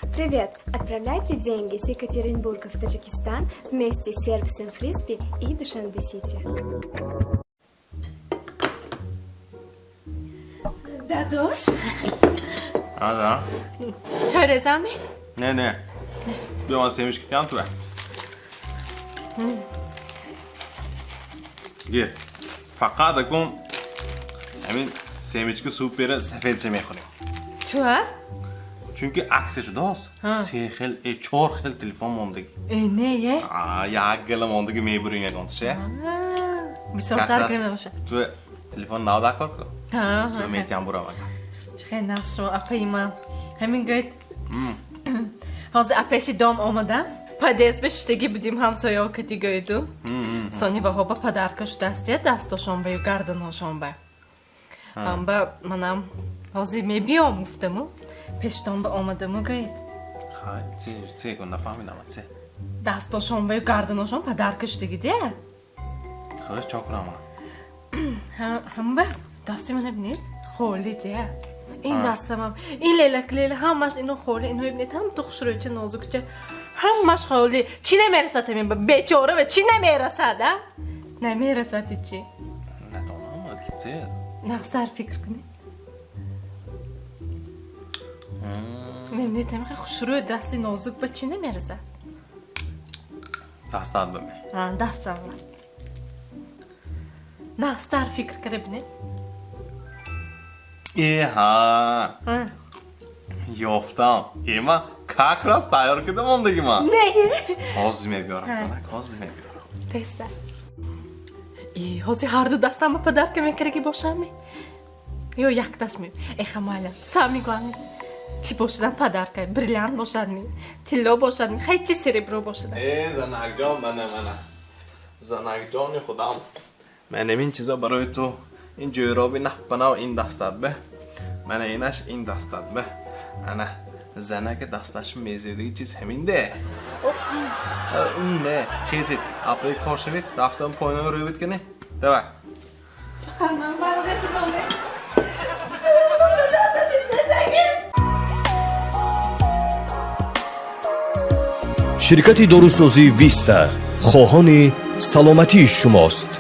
Привет! Отправляйте деньги с Екатеринбурга в Таджикистан вместе с сервисом Фрисби и Душанбе Сити. Дадош. Да. Чой резами? Не, не. Биё, ман семечки тиям ту. Гир. Фақат акун ҳамин семечки супера сафедча мехӯрем. Чуа? Чунки акция шудааст. Се хел, чор хел телефон мондагӣ. Э, не, е? А, як гала мондагӣ мебурем ягонташа. Бисёртар гирем набошад. Ту телефон нав дакор ку? Ҳа. Ту метиям бурам ага. Чӣ нақш шумо, апаи ман. Ҳамин гӯед. Ҳозир апеши дом омадам. Подъезд бе шиштагӣ будим ҳамсояҳо кати гӯеду. Сони ваҳоба подарка шудааст, я дастошон ба ю гарданошон ба. Ҳамба манам ҳозир мебиём гуфтаму. Пештон ба омадаму гӯед. Хай, це, це кун нафаҳмидам, це. Дастошон ба ю гарданошон подарка шудагӣ де. Хуш, чо кунам ман? Ҳамба дасти мана бинед, холӣ де. Ин дастамам, ин лелак лела ҳамаш ино холӣ, ино бинед ҳам ту хушрӯйча нозукча. Ҳамаш холӣ. Чӣ намерасад ҳамин ба бечора ва чӣ намерасад, а? Намерасад ҳечи. Надонам, це. Нағзтар фикр кунед. Мебинед, ҳамин хушрӯй дасти нозук ба чӣ намерасад? Дастат ба ме. Ҳа, дастам. Нағзтар фикр кара бинед. Э, ҳа. Ёфтам. Э, ман как раз тайёр кардам мондагӣ ман. Не. Ҳозир мебиёрам, занак, ҳозир мебиёрам. Теста. И, ҳозир ҳарду дастамро подарка мекардагӣ бошам-ми? Ё як даст ми? Эха, майлаш, самый главный. Чӣ бошадан подарка? Бриллиант бошадми? Тилло бошадми? Хай чи серебро бошадан? Э, занакҷон, мана, мана. Занакҷони худам. Ман ин чизо барои ту. Ин ҷӯроби нафбанав ин дастат бе. Мана инаш ин дастат бе. Ана занаки дасташ мезедиги чиз ҳаминде. Не, хезид. Апаи кор шавид, рафтам пойнаро рӯй бит кунӣ. Давай. Ширкати дорусозии Виста хоҳони саломатии шумост.